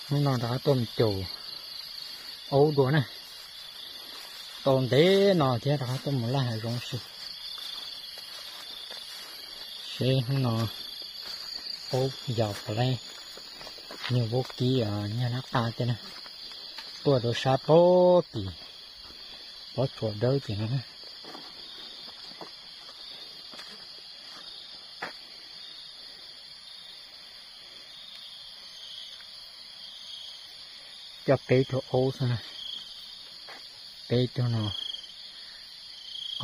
Hnub no rov qab tuaj mus caum aub dua na. Tau ntev no thiab rov qab tuaj mus laj hav zoov si. Seb hnub no aub yos puas laib nyuag vaub kib nyuag nab qa thiab na. Tuaj rau sab pob tim pob tsuas dawb tim no na. Coj peb tug aub xwb na. Peb tug no,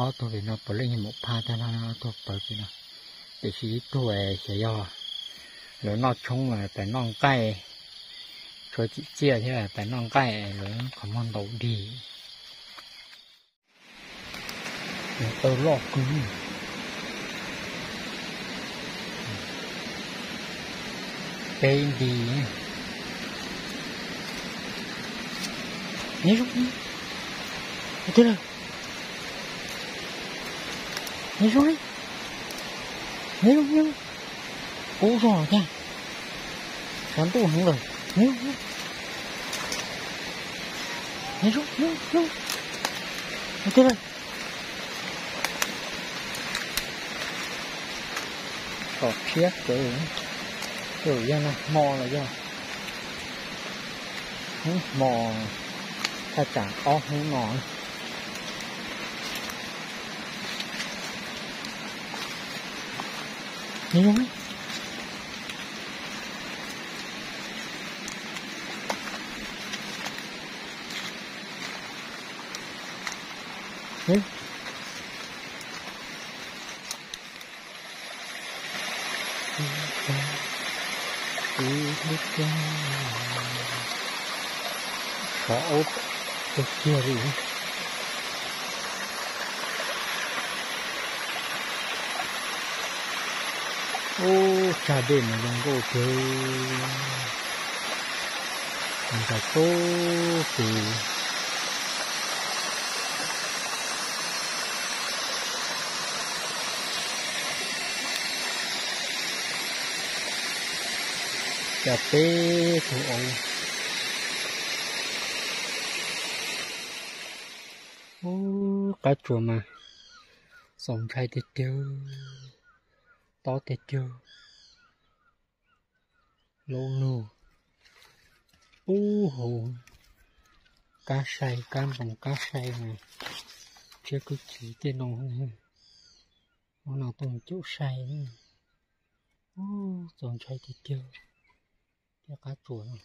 ob tug pem no puav leej yog maum phaj tag no, ob tug pawv pem no. Tiam sis ib tug xyov yog lawv noj tshoob pem noj nqaij, tshuav tsim txiaj thiab pem noj nqaij lawv qhov muag ntaus dig. Taw loj kawg. Peb nti. Neb zoo, neb zoo, neb zoo, neb zoo. Kub zog thiab. Sab ntuj heev lawm. Neb zoo, neb zoo, neb zoo. Neb zoo. Kom tshiab kawg, yog nag hmo los yog hnub hmo thaj tsam ob hnub no. Sov aub kawg kiag li. Ub, tsag dej mas zoo nkauj kawg. Ntawm pub pem cov peb tug aub. Ub, qab tsuas mas txaus ntshai tiag tiag, tob tiag tiag. Lauj lug, ub hauv kab sai, kab npoo kab sai mas tshiab kwj ci tej no. Hnub no tuaj caum sai, txaus ntshai tiag tiag. Thiab qab tsuas no,